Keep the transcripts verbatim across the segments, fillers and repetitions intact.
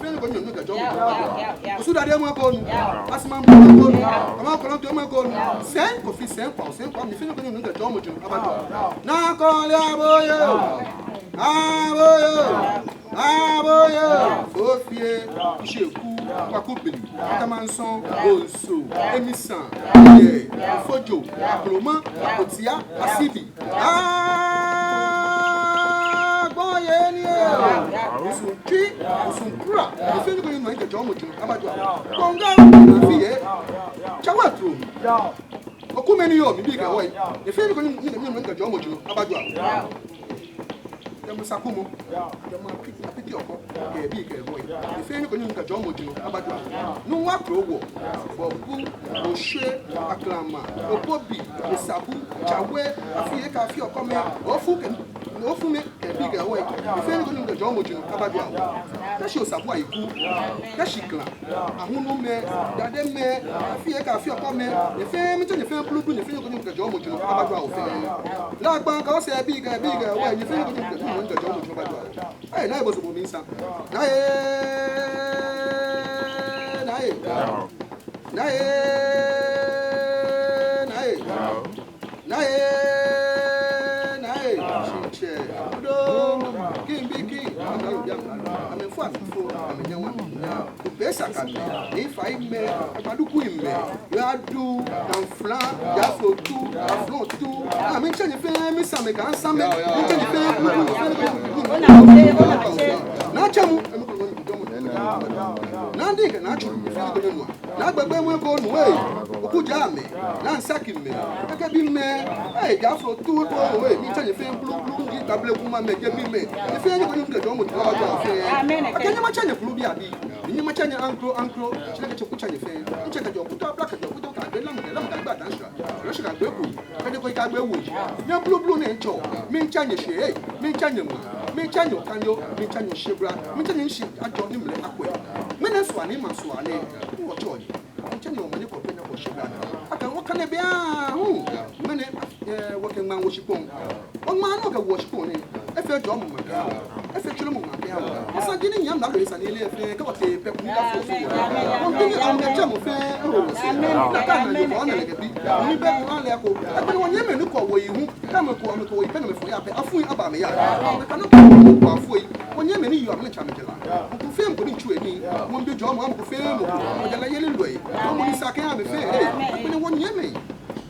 fɛɛ nɔ ko nyɛnu kɛ jɔɔmɔ jurɔ aba dɔŋŋ. Osu Dade ema eko nu. Asimambu ema eko nu. Amaa Kollonto ema eko nu. Sɛŋ Kofi, Sɛŋ Kwao, Sɛŋ Kwao, mi fɛɛ nɔ ko nyɛnu kɛ jɔɔmɔ jurɔ aba dɔŋŋ. Naa kɔle abo yoo. Abo yoo. Abo yoo. Kofi ee. Ishe ku. Kwaku Bili, Atamanso, Bonsu, Emisa, Aye, Afojo, Akroma, Akotia, Asibi. Aa, gbɔyɛ ni ee. Osu Twi, Osu Kura, efee nɔ ko ni nɔ ni kɛ jɔɔmɔ jurɔ aba jɔɔ. Konga, Afie, Tsawa Trom. Oku mɛni yoo, mibi kɛ wɔ yi. Efee nɔ ko ni, ni, ni, ni kɛ jɔɔmɔ jurɔ aba jɔɔ. Kɛ Musa Kumo, kɛ Mama Apiti, Apiti Ɔkɔ, kɛ ebii kɛ wɔ yi. Efee nɔ ko ni kɛ jɔɔmɔ jurɔ aba jɔɔ. Nuwa Krowɔ, Bɔbu, Oshwe, Aklama, Obobi, Osabu, Tsawe, Afie kɛ Afie Ɔkɔmɛi, Ofu kɛ, Ofumɛi, kɛ ebii kɛ wɔ yi. Efee nɔ ko ni kɛ jɔɔmɔ jurɔ aba jɔɔ. Kɛshi Osabu Ayiku, kɛshi Kla, Ahunumɛi, Dademɛi, Afie kɛ Afie Ɔkɔmɛi, nyɛ fɛɛ, miitsɛ nyɛ fɛɛ blublu, nyɛ fɛɛ nɔ ko ni kɛ jɔɔmɔ jurɔ aba jɔɔ wɔ fɛɛ. Lagba kɛ osɛɛ bii kɛ ebii kɛ wɔ yi, nyɛ fɛɛ nɔ ko ni kɛ jɔɔmɔ jurɔ aba jɔɔ. Ei, Naa Ebo Sobo Minsa. Naa ee, Naa ee. Naa ee, Naa ee. Naa ee, Naa ee. Shiŋtsɛ. Odo. Kiŋ bi kiŋ. Amɛ fo, amɛ fo. Amɛ nyaŋ, amɛ nyaŋ. Kube saka mɛi. Ni fa yi mɛi. Agbaduku yi mɛi. Yadu, Danflan, Yaflotu, Aflotu. Aa, miitsɛ nyɛ fɛɛ, miisa amɛ kɛ amɛsa amɛ. Miitsɛ nyɛ fɛɛ, blublu, blublu. Naa Tsɛmu. Naa Dike, Naa Tsuru, nyɛ fɛɛ nɔ ko nyɛnua. Naa Gbegbe mɔ ko nu ee. Oku Jamɛi, Naa Nsakimɛi, Akɛbimɛi, ee, Yaflotu ko ee. Miitsɛ nyɛ fɛɛ blublu, ni Gbabile Kumamɛi, Jebimɛi. Nyɛ fɛɛ nɔ ko ni kɛ jɔɔmɔ jurɔ aba jɔɔ wɔ fɛɛ. Akɛ nyɛmatsɛ nyɛ kulu bii abii. Ni nyɛmatsɛ nyɛ aŋkro aŋkro. Shi nɛkɛ tsɛ kutsɛ nyɛ fɛɛ. Miitsɛ kɛ jɔɔ kuta bla kɛ jɔɔ kuta kɛ be lam kɛ lam kɛ gba dan shra. Shra shra kɛ gbe ku. Kɛ nyɛ ko kɛ gbe wu. Nyɛ blublu nɛɛ tsɔ. Miitsɛ nyɛ shi ee. Miitsɛ nyɛ ŋmaa. Miitsɛ nyɛ okanyo. Miitsɛ nyɛ oshebra. Miitsɛ nyɛ shi ajɔ ni mlɛ akwɛ. Ŋmɛnɛ sua ni ma sua nɛɛ. Wɔtsɔ yi. Miitsɛ nyɛ omanye ko pɛ ni oshebra. Akɛ wɔkane be aahu. Ŋmɛnɛ, ee, wɔkɛ ŋmaa wo shikpɔŋ. Oŋmaa nɔ kɛ wo shikpɔŋ nɛɛ. Efee jɔɔmɔ ŋmaa kɛha wɔ. Efee tsulomɔ ŋmaa kɛha wɔ. Esa ji ni nyam na lo esa ni ele fɛɛ kɛ wɔtee pɛ kuni ka fo fo. Wɔmiibi ni amɛtsɛ mɔ fɛɛ ewo wɔ sɛɛ. Nakai nɔŋŋ Yehowa na lɛ kɛ bi. Ni bɛ ko ale ko. Agbɛnɛ wɔnyɛmimɛi ni kɔ wɔyi hu. Kɛ amɛkɔ, amɛkɔ wɔyi pɛ ni amɛfɔ ya pɛ. Afui aba amɛya. Nakai nɔŋŋ kɛ wɔkɔ afui. Wɔnyɛmimɛi ni yɔɔ amɛ ni tsɛ amɛjɛ la. Mɔ ko fɛɛ mɔ ko ni tsu enii. Wɔmiibi jɔɔmɔ, mɔ ko fɛɛ mɔ ko. Wɔjɛ la yeli lɔi. Wɔmiibi ni sa kɛ amɛ fɛɛ. Ee. Agbɛnɛ wɔnyɛmimɛi.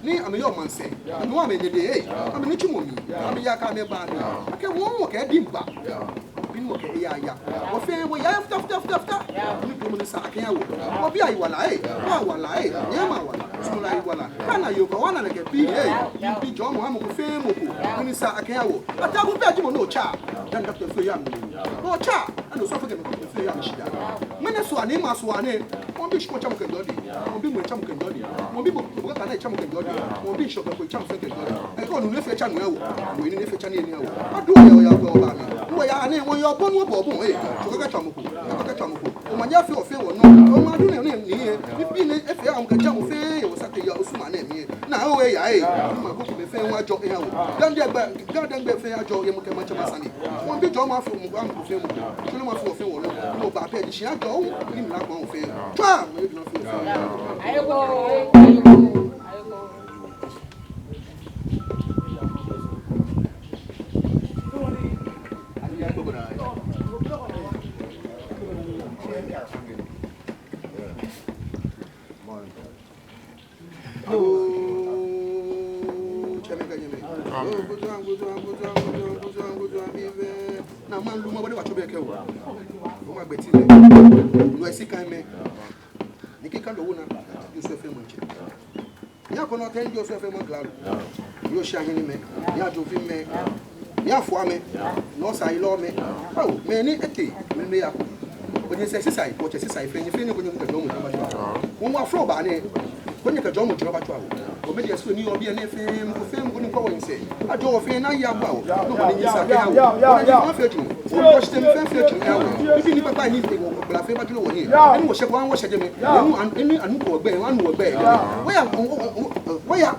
Ni amɛyɔɔ maŋsɛɛ, amɛ hu amɛnyɛ dɛ ee, amɛnitsumɔ mli, amɛyaa kɛ amɛbaa mli. Akɛ wɔŋ wɔkɛ diŋ ba. Bi ni wɔkɛ eya ya. Wɔ fɛɛ wɔya fita fita fita fita. Ni kɛ mɔ ni sa akɛ ya wɔ. Wɔbii ayiwala ee, wɔ ayiwala ee, nyɛmimɛi ayiwala, suɔlɔi ayiwala. Kɛ ana yoo kɛ wɔ ana nɛkɛ bii ee, miibi jɔɔmɔ aha mɔ ko fɛɛ mɔ ko. Mɔ ni sa akɛ ya wɔ. Atabu pɛ ji mɔ ni otsa. Dani dɔkta fɛɛ ya mli. Otsa, ani osɔfo kɛ mɔ ko fɛɛ ya mli shidaa. Ŋmɛnɛ sua ni ma sua nɛɛ. Wɔmiibi shikpɔŋ tsamɔ kɛ jɔɔ dɛŋ. Wɔmiibi ŋwɛi tsamɔ kɛ jɔɔ dɛŋ. Wɔmiibi ŋshɔ, bɔ kɛ kane tsamɔ kɛ jɔɔ dɛŋ. Wɔmiibi ŋshɔ kɛ koi tsamɔ fɛɛ kɛ jɔɔ dɛŋ. Ekɛ onu ni efee tsa nu ewo. Onu ni efee tsa nu ewo. Adu yɛ oya kɛ oba mli. Wɔya nɛɛ wɔyɔɔ bɔ nu bɔ bɔ ee. Tsɔ kɛ tsamɔ ko. Tsɔ kɛ tsamɔ ko. Omanye afee wɔ fɛɛ wɔnɔ. Omanye adu nɛɛ nɛɛ nɛɛ. Bibii nɛɛ efee amɛ kɛ tsamɔ fɛɛ. Wɔsate ya osuma nɛɛ mli. Naa oya ee. Ni ma ko ko be fɛɛ wɔjɔɔ eha wɔ. Dani diɛŋtsɛ Ga Dangme fɛɛ ajɔɔ yɛ mɔ kɛ maŋtsɛ masane. Wɔmiibi jɔɔmɔ afee mɔ ko, aha mɔ ko fɛɛ mɔ ko. Tsulomɔ afee wɔ fɛɛ wɔnɔ. Ni wɔbaa pɛ ji shi ajɔɔ wɔ. Ni mla kpa wɔ fɛɛ. Tswa, mɔ yɛ duna fɛɛ wɔ fɛɛ. Ayekoo, ayekoo, ayekoo. Yoo, tsɛmɛi kɛ nyɛmɛi. Yoo, kutuaŋ, kutuaŋ, kutuaŋ, kutuaŋ, kutuaŋ, kutuaŋ, bi fɛɛ. Naa maŋ lumɔ bɔ ni wɔtsɔ bɛ kɛ wɔ. Wɔmagbɛ ti lɛ. Nɔ esi kan mɛ. Ni kɛ kando wuna. Yoo, sɔ fɛɛ maŋtsɛ. Ni akɔnɔ tɛ ni Yoo, sɔ fɛɛ maŋ klalo. Yoo, shi ahiɛnɛmɛi. Ni ajofimɛi. Ni afuamɛi, ni osayelɔmɛi. Ao, mɛi ni etee, mɛi, mɛi ya. Wɔnyɛ sɛɛ sisai, wɔtsɛ sisai fɛɛ, nyɛ fɛɛ nyɛkɔ nyɛkɛ jɔɔmɔ jurɔ batswa wɔ. Wɔŋ wɔ afro ba nɛɛ, kɔ nyɛkɛ jɔɔmɔ jurɔ batswa wɔ. Wɔmɛi diɛŋtsɛ ni yɔɔ biɛ nɛɛ fɛɛ, mɔ ko fɛɛ mɔ ko ni kɔ wɔnyiɛ sɛɛ. Ajɔɔ wɔ fɛɛ ni aya agba wɔ. Nɔ ko ni nyiɛ sɛɛ kɛha wɔ. Wɔnyɛ fɛɛ fɛɛ jurɔ. Wɔnyɛ wɔshi tɛŋ fɛɛ fɛɛ jurɔ kɛha wɔ. Bibii ni kpakpai ni tee wɔ gbala fɛɛ baajurɔ wɔnyiɛ. Ni wɔshɛ gbɛ, wɔshɛ jɛmɛ. Ni anu, anu, anu kɔ gbɛ, anu wɔ gbɛ. Wɔya, wɔya.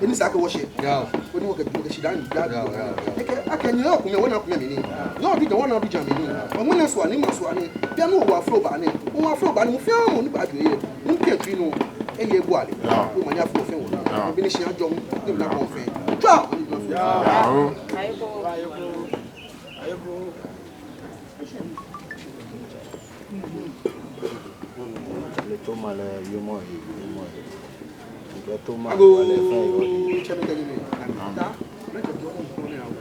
Eni sa akɛ wɔshɛ. Yao. Koni wɔkɛ, wɔkɛ shidaa ni daa. Yao, yao, yao. Ekɛɛ, akɛ nyɛ yɔɔ kumɛi, wɔnaa kumɛi mli ni. Nyɛ yɔɔ duŋ, wɔnaa duŋ mli ni. Ŋmɛnɛ sua ni ma sua nɛɛ. Bianɛ wɔ afro ba nɛɛ. Wɔ afro ba nɛɛ, mɔ fɛɛ mɔ ni baajɔ yɛ. Ni kɛ tsui nɔ. Ele ebu ale. Yao. Wɔmanye afee wɔ fɛɛ wɔnɔ. Yao. Bi ni shi ajɔɔ, ni mla kpa wɔ fɛɛ. Tswa! Yao. Ayekoo. Ayekoo. Ayekoo. Ayekoo. Lɛ toma lɛ yɔɔmɔ he, yɔɔmɔ he. Lɛ toma, agoo, wala fɛɛ yɔɔ he. Tsɛ mi kɛ nyɛmi. Taa, mɛi jɔ jɔɔmɔ nɔ ni awo.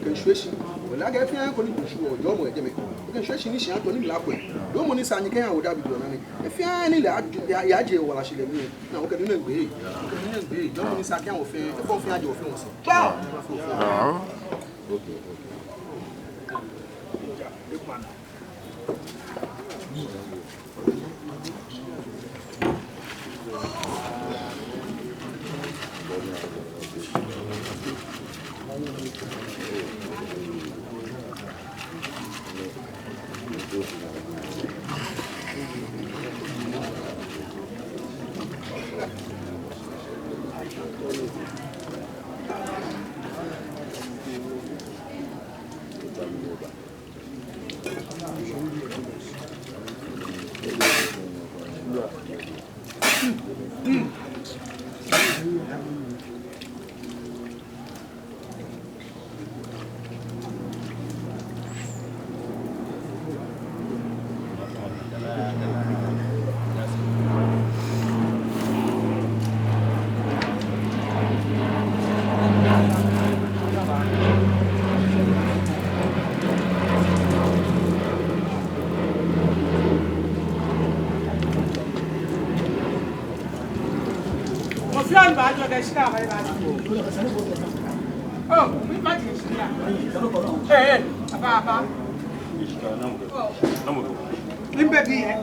Kɛ ŋshwie shi. Wala kɛ fɛɛ ko ni jɔɔmɔ yɛ jɛmɛ. Kɛ ŋshwie shi ni shi ato ni mla kwɛ. Yɔɔmɔ ni sa ni kɛ ya wo dabi jɔ nani. Fɛɛ ni lɛ a, ya, ya je wala shi lɛ mi. Naa, okɛ nine gbee. Okɛ nine gbee. Yɔɔmɔ ni sa kɛ ya wo fɛɛ. Efɔ fɛɛ aje wo fɛɛ wo sɛɛ. Taa. Ah. Okay, okay. Ofian ba jo de shika ba ba. Oh, mi ma ti shika. Eh, eh, apa, apa. Ni bɛ bi, eh.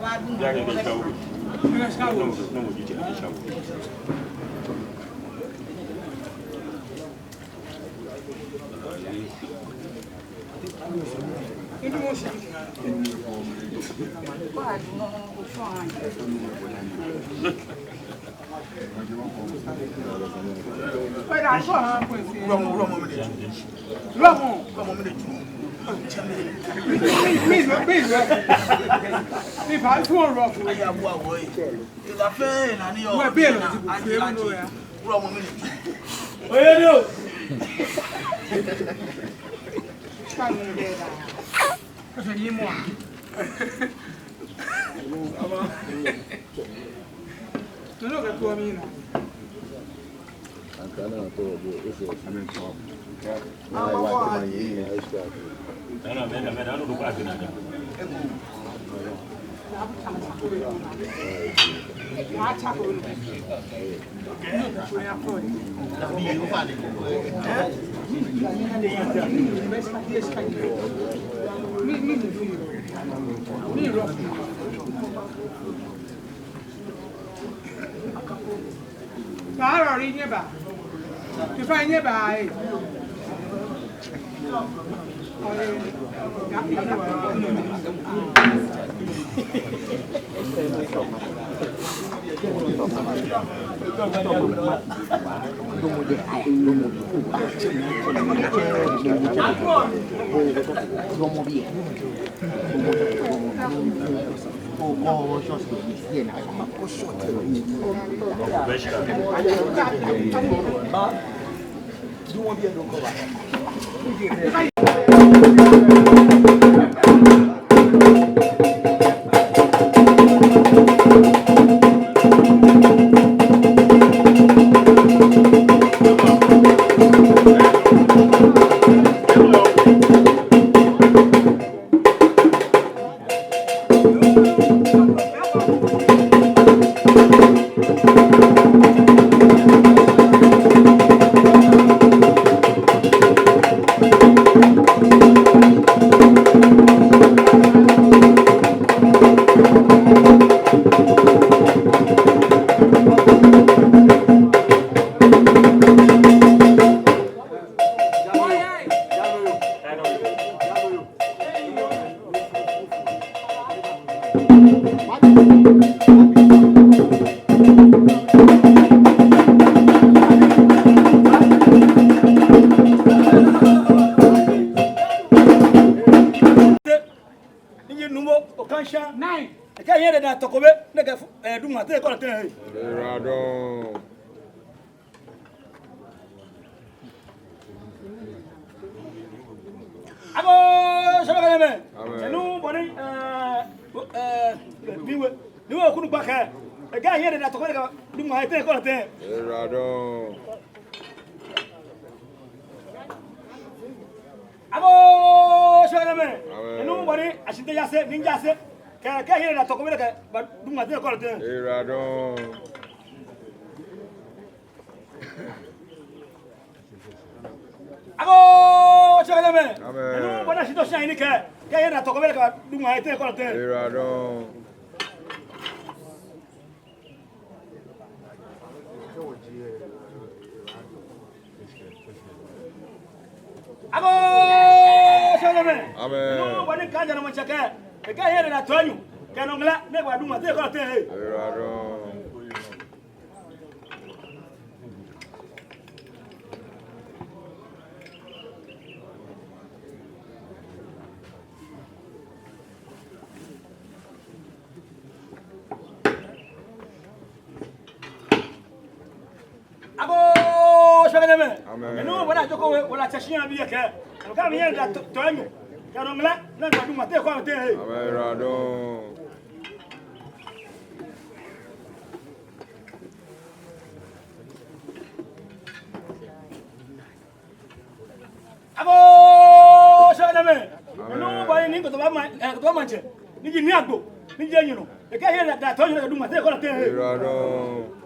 Baarɔ ri nyɛba. Kɛfã nyɛba, eh. Nji numo, okansa. Nine. Ekɛ yɛn de na tɔkɔbe, ne kɛ fu, eh, duma, te kɔla te. Iradon. Agoo, sɔrɔ kɛlɛ mɛ. Amen. Enu bɔ ni, eh, eh, biwe. Ni wɔkɛ onukpa kɛɛ, ekɛɛ ehiɛ dɛdɛ atɔ kɔmɛi lɛ kɛba dumɔ he teŋ, kɔlɔ teŋ. Eradɔn. Agoo, shwɛlɛmɛ. Amɛɛ. Enu bɔ ni Ashinte Jaase, ni Jaase. Kɛɛ, ekɛɛ ehiɛ dɛdɛ atɔ kɔmɛi lɛ kɛba dumɔ he teŋ, kɔlɔ teŋ. Eradɔn. Agoo, shwɛlɛmɛ. Amɛɛ. Enu bɔ ni Ashinte Oshai ni kɛɛ, ekɛɛ ehiɛ dɛdɛ atɔ kɔmɛi lɛ kɛba dumɔ he teŋ, kɔlɔ teŋ. Eradɔn. Agoo, shwɛlɛmɛ. Amɛɛ. Enu bɔ ni Kaja nɔmɔ tsɛ kɛɛ, ekɛɛ ehiɛ dɛdɛ atɔ enyɔ kɛ nɔ ŋmlɛ ni kɛba dumɔ he teŋ, kɔlɔ teŋ. Eradɔn. Agoo, shwɛlɛmɛ. Amɛɛ. Enu bɔ ni Ajɔkɛ We, Wala Tsɛ shia bii lɛ kɛɛ, ekɛɛ amɛhiɛ dɛdɛ atɔ, atɔ enyɔ kɛ nɔ ŋmlɛ ni kɛba dumɔ he teŋ, kɔlɔ teŋ. Amɛɛ, eradɔn. Agoo, shwɛlɛmɛ. Amɛɛ. Enu bɔ ni Kɔtɔbɔɔ ma, eh, Kɔtɔbɔɔ maŋtsɛ, ni ji Nii Agbo, ni ji enyɔ nɔ, ekɛɛ ehiɛ dɛdɛ atɔ enyɔ kɛ dumɔ he teŋ, kɔlɔ teŋ. Eradɔn.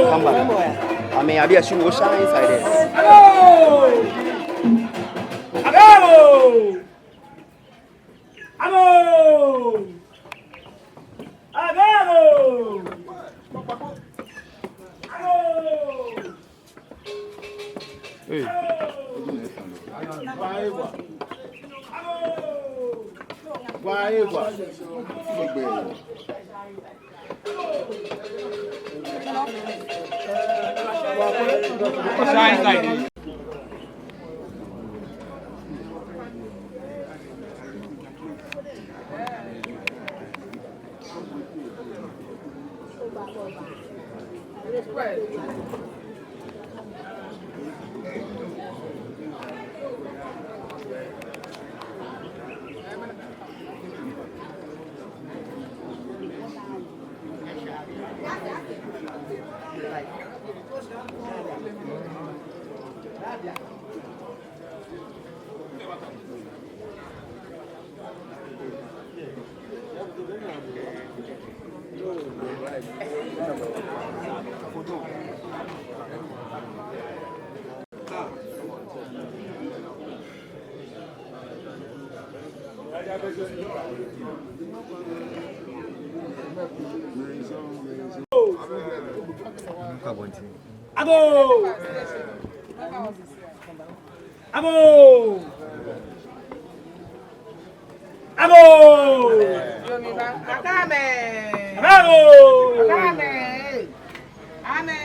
Come back, come back. I mean, I be a shoe shine inside there. Agoo! Agoo! Agoo! Agoo! Hey. Agoo! Agoo! Agoo! Agoo! Agoo!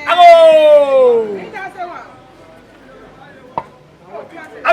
Agoo! Agoo!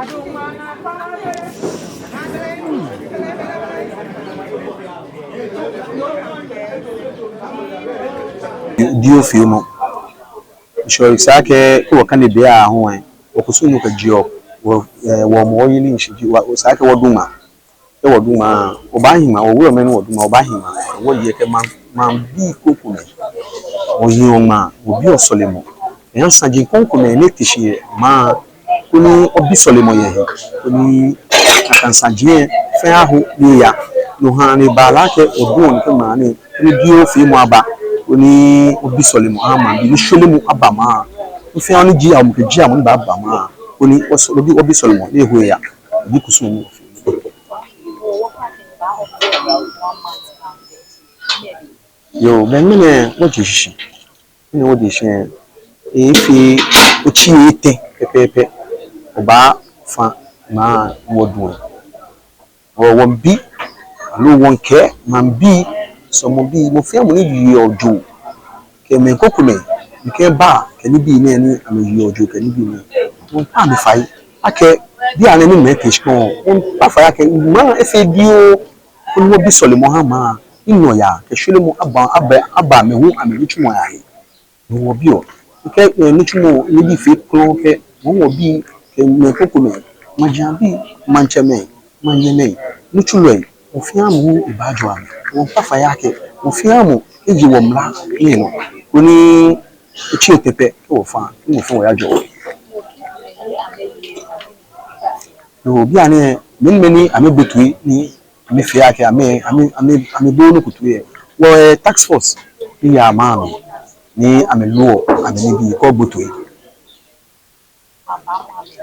Di ofeemɔ. Ŋshɔ esa akɛ, kɛ wɔkane be aahu lɛ, wɔkusum nɔ kɛjieɔ wɔ, eh, wɔmɔ wɔyeli shishi ji, wɔ, esa akɛ wɔdu ŋmaa. Kɛ wɔdu ŋmaa, wɔbaahi ŋmaa, wɔwulɔmɛi ni wɔdu ŋmaa, wɔbaahi ŋmaa. Wɔyɛ kɛ maŋ, maŋbii krokomɛi. Wɔhiɔ ŋmaa, wɔbiɔ sɔlemɔ. Eha saji krokomɛi ni te shi yɛ maŋ, koni wɔbi sɔlemɔ yɛ he. Koni nakai saji lɛ fɛɛ aho ni eya. No ha ni ebaala akɛ wɔdu ŋmaa kɛ ŋmaa nɛɛ, koni di ofeemɔ aba. Koni wɔbi sɔlemɔ aha maŋbii, ni shwelemɔ aba maŋ. Nɔ fɛɛ nɔ ni ji amɔ kɛji amɔ ni baaba maŋ. Koni wɔsɔ, wɔbi, wɔbi sɔlemɔ ni eho eya. Wɔbi kusum ni wɔfeɔ. Yoo, be ŋmɛnɛ wɔje shishi. Ŋmɛnɛ wɔje shishi. Efee otsi etɛ pɛpɛɛpɛ. Wɔbaafa ŋmaa ni wɔdu ŋmaa. Wɔ, wɔmiibi, aloo wɔmiikɛɛ maŋbii, sɔlemɔbii, mɔ fɛɛ mɔ ni yeɔ joo. Kɛ mɛi krokomɛi, mikɛɛ ba, kɛ nibii nɛɛ ni amɛyeɔ joo, kɛ nibii nɛɛ. Wɔmiikpa amɛ fai akɛ, bianɛ ni mɛi te shikpɔŋ, wɔmiikpa fai akɛ, ŋmaa efee dioo, koni wɔbi sɔlemɔ aha maŋ, ni nɔyaa, kɛ shwelemɔ aba, aba, aba amɛ hu amɛnitsumɔi ahe. Ni wɔbiɔ. Kɛ, eh, nitsumɔ, nibii fɛɛ klɔŋ kɛ, wɔ, wɔbii, kɛ mɛi krokomɛi, majiaŋbii, maŋtsɛmɛi, maŋnyɛmɛi, nitsulɔi, mɔ fɛɛ mɔ hu ebaajɔ amɛ. Wɔmiikpa fai akɛ, mɔ fɛɛ mɔ eje wɔmla nɛɛ nɔ. Koni otsi etɛ pɛ, kɛ wɔfa, koni mɔ fɛɛ mɔ yajɔ. Yoo, bianɛ, mɛi, mɛi ni amɛgbo toi ni amɛfee akɛ, amɛ, amɛ, amɛ, amɛbooo nɔ ko toi lɛ. Wɔ, eh, task force ni yaa maŋ mli, ni amɛloɔ amɛnibii kɛ ogbo toi.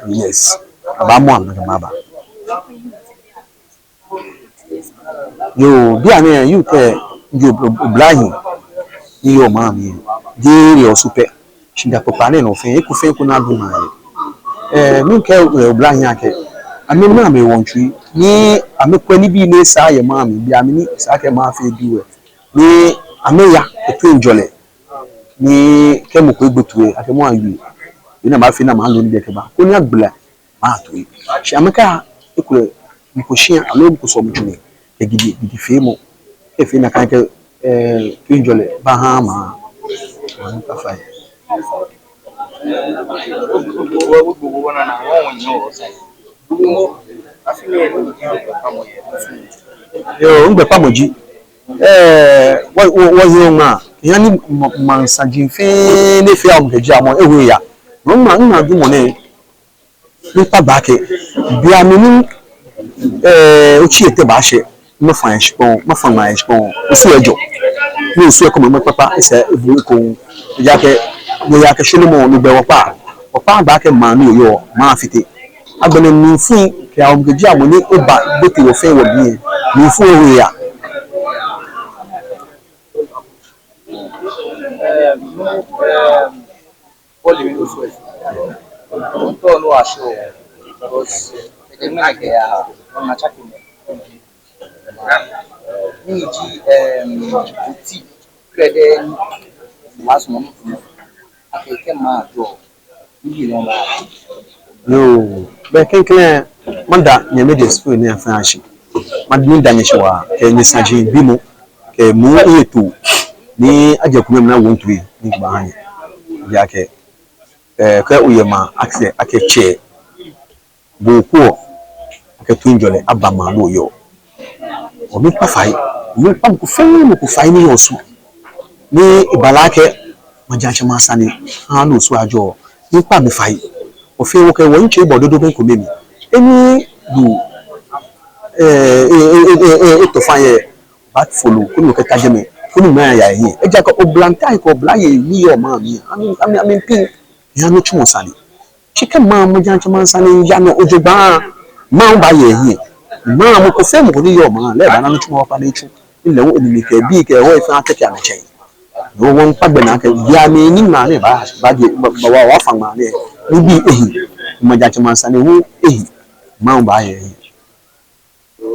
Yes. Abaamɔ amɛ kɛ maŋ aba. Yoo, bianɛ, youth lɛ, ji ob-, ob-, oblahii ni yɔɔ maŋ mli. Jeee yɛ Osu pɛ. Shi Ga kpokpaa nɛɛ nɔ fɛɛ, eko fɛɛ eko ni adu ŋmaa yɛ. Eh, miikɛɛ, eh, oblahii akɛ, amɛna amɛwɔŋ tsui, ni amɛkwɛ nibii ni esa yɛ maŋ mli, bei amli ni esa akɛ maŋ fee dioo lɛ. Ni amɛya kɛ toiŋjɔlɛ. Ni kɛ mɔ ko egbo toi lɛ, akɛ mɔ awie. Ni amɛfee ni amɛlo nibii kɛba. Koni agbala maŋ toi. Shi amɛkɛɛ ekolɛ mɔ ko shia aloo mɔ ko sɔɔmɔ tsu nɛɛ kɛ gidi, gidifeemɔ. Efee nakai kɛ, eh, toiŋjɔlɛ baha maŋ. Maŋ ta fai. Yoo, migbɛkpamɔ ji, eh, wɔ, wɔ, wɔhiɔ ŋmaa. Eha ni ma, maŋ saji fɛɛ ni fɛɛ amɔ kɛji amɔ eho eya. No ŋmaa, ŋmaa dumɔ nɛɛ. Miikpa gbɛ akɛ, bei amli ni, eh, otsi etɛ baashɛ, mafa yɛ shikpɔŋ, mafa ŋmaa yɛ shikpɔŋ, Osu ejɔ. Ni Osu ekomɛi kpakpa, esɛɛ ebu ekoŋŋ. Ejaakɛ, no yaa kɛ shwelemɔ, no gbɛ wɔkpa. Wɔkpa gbɛ akɛ maŋ ni oyɔɔ, maŋ afite. Agbɛnɛ mlifu, kɛ amɔ kɛji amɔ ni eba, bete wɔ fɛɛ wɔbii lɛ. Mlifu eho eya. Bɔɔlu mli nɔ fɛɛ. Ntɔ nɔ ashi o. Because ede mɛni kɛ ya, ona tsaki mɛ. Ni ji, em, oti krɛdɛɛ ni wa sumɔ nɔ. Akɛ kɛ maŋ jɔ. Ni ji nɔ ba. Yoo, be klɛŋklɛŋ, mada nyɛ media school nɛɛ fɛɛ ashi. Mada nyɛ shi waa, kɛ nyɛ saji bimɔ. Kɛ mɔ ni eto ni ajɛ kome mli ni awo toi ni kɛba ha nyɛ. Ejaakɛ, eh, kɛ oyɛ maŋ akɛ, akɛ tsɛ, bo okwɛɔ akɛ toiŋjɔlɛ aba maŋ ni oyɔɔ. Wɔmiikpa fai, wɔmiikpa mɔ ko fɛɛ mɔ ko fai ni yɔɔ Osu. Ni ebaala akɛ, majiatsɛmɛi asane, aha ni Osu ajɔ. Miikpa amɛ fai. Wɔ fɛɛ wɔkɛ wɔnitsɛ bɔ dodo kome mli. Eni du, eh, eh, etɔ fai yɛ, bafolɔ, koni wɔkɛta jɛmɛ, koni maŋ aya hiɛ. Ejaakɛ oblahii kɛ oblayei ni yɔɔ maŋ mli, amɛ, amɛ, amɛmiipiŋ, eha nitsumɔ sane. Shi kɛ maŋ, majiatsɛmɛi asane yaa nɔ jogbaŋŋ, maŋ baaya hiɛ. Maŋ mɔ ko fɛɛ mɔ ko ni yɔɔ maŋ lɛ baana nitsumɔ kpakpa ni etsu. Ni lɛ hu enine kɛ ebii kɛ ehɔ fɛɛ akɛkɛ amɛtsɛ. Ni wɔmiikpa gbɛ naa akɛ, bei amli ni ŋmaa nɛɛ ba, baaje, ba, ba, wa, wafa ŋmaa nɛɛ. Nibii ehi, majiatsɛmɛi asane hu ehi, maŋ baaya hiɛ.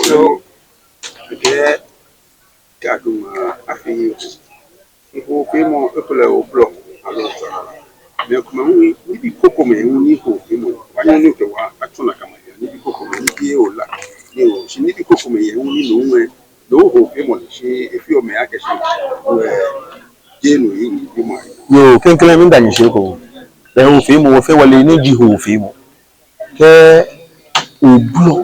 So, okay, kɛ adu ŋmaa afee. Nɔ ko feemɔ, ekolɛ oblɔ, aloo. Mɛi komɛi hu, nibii krokomɛi hu ni nɔ ko feemɔ. Wɔnyɛ ni kɛ wɔ, atsɔ nakai maŋ. Krokomɛi ni ji ola ni o, shi nibii krokomɛi yɛ hu ni no hu, no hu feemɔ ni shi efeɔ mɛi akɛ shi, eh, jeee no ji nɔ ni ji mɔ. Yoo, klɛŋklɛŋ miida nyɛ shi ekoŋŋ. Bɛ hoofeemɔ, wɔfɛɛ wɔle ni ji hoofeemɔ. Kɛ obolɔ,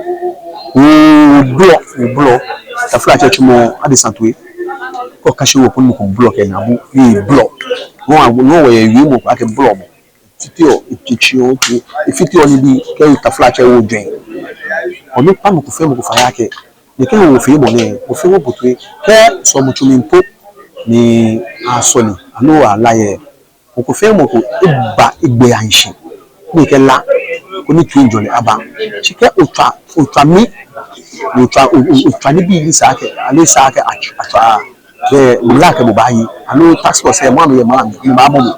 obolɔ, obolɔ, taflatsɛ tsumɔ adesa toi. Kɛ okase wɔ koni mɔ ko bolɔ kɛ naabu, ni ebolɔ. No hewɔ, no hewɔ wɔyɛ wiemɔ ko akɛ bolɔmɔ. Efiteɔ, efiteɔ, efiteɔ nibii, kɛ taflatsɛ ojwɛŋ. Wɔmiikpa mɔ ko fɛɛ mɔ ko fai akɛ, nɛkɛ hoofeemɔ nɛɛ, wɔfɛɛ wɔbo toi, kɛ sɔlemɔtsu mli po ni asɔle, aloo ala yɛ. Mɔ ko fɛɛ mɔ ko eba egbɛi ahi shi, ni ekɛ la, koni toiŋjɔlɛ aba. Shi kɛ otswa, otswa mi, otswa, o, o, otswa nibii ni esa akɛ, aloo esa akɛ ats-, atswa, bɛ mla kɛ bo baaye, aloo task force lɛ, mɔ amɛyɛ mla mli, amɛbaabɔ bo.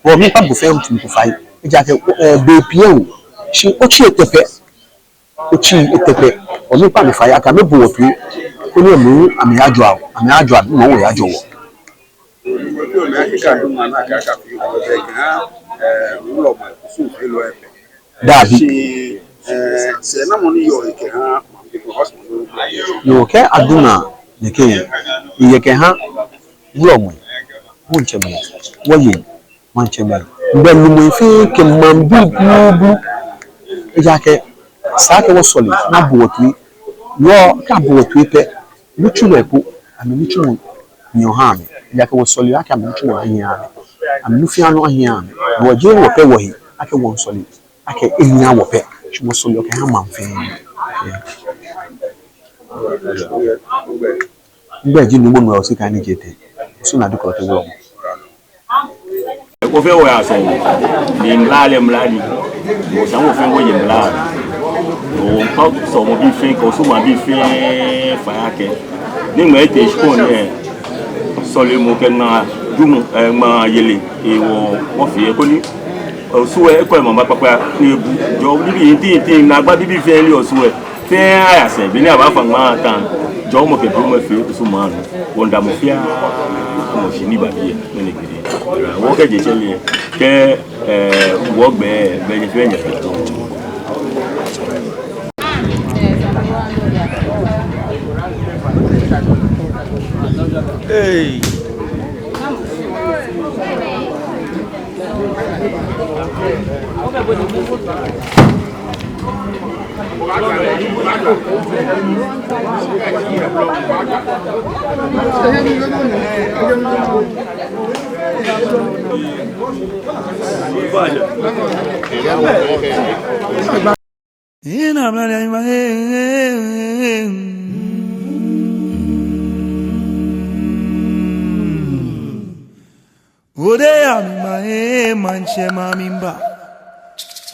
Wɔmiikpa mɔ ko fɛɛ mɔ ko fai, ejaakɛ, eh, bei pii lɛ, shi otsi etɛ pɛ. Otsi etɛ pɛ, wɔmiikpa amɛ fai akɛ amɛbo wɔ toi, koni amɛ hu amɛyajɔɔ, amɛyajɔɔ, amɛ hu wɔyajɔɔ wɔ. Dabi. Yoo, kɛ adu naa nɛkɛ, eyɛ kɛha wulɔmɛi, wɔŋtsɛmɛi, wɔyei, maŋtsɛmɛi, gbɛ lumɛi fɛɛ kɛ maŋbii bluublu. Ejaakɛ esa akɛ wɔsɔle ni abo wɔ toi. Yoo, kɛ abo wɔ toi pɛ, nitsumɔ po, amɛnitsumɔ hiɔ ha amɛ. Ejaakɛ wɔsɔleɔ akɛ amɛnitsumɔ ahi aha amɛ. Amɛnufeemɔ ahi aha amɛ. Wɔjeee wɔpɛ wɔhe, akɛ wɔŋsɔle akɛ ehi aha wɔ pɛ. Shi wɔsɔleɔ kɛha maŋ fɛɛ. Migbɛi ji Nuumo Noel Osei Kane Gyete, Osu Nadu Klottey Wulɔmɔ. Wɔfɛɛ wɔyɛ sɔlemɔ, ni mla lɛ mla ni. Wɔsɔlemɔ fɛɛ wɔyɛ mla. Wɔŋkpa sɔlemɔbii fɛɛ kɛ Osu maŋbii fɛɛ fai akɛ, ni ŋmɛnɛ tee shikpɔŋ nɛɛ, sɔlemɔ kɛ ŋmaa dumɔ, eh, ŋmaa yeli, ewɔ, wɔfee koni Osu lɛ ekɔ emaŋ kpakpa ni ebu. Jɔɔ nibii ntintin, naagba bibii fɛɛ ni Osu lɛ fɛɛ aya sɛɛ, be ni abaafa ŋmaa ta. Jɔɔmɔ kɛ duromɔ fɛɛ Osu maŋ nɔ. Wɔŋda mɔ fɛɛ mɔ shi ni ba biɛ, mɛni gbɛ. Wɔkɛ je tsɛre lɛ, kɛ, eh, wɔgbɛ, bɛ nyɛ fɛɛ nyɛ. Hey. Ode ya mima e manche ma mimba.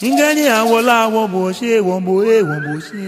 Ingani awola wo boshe, wo bo e, wo boshe.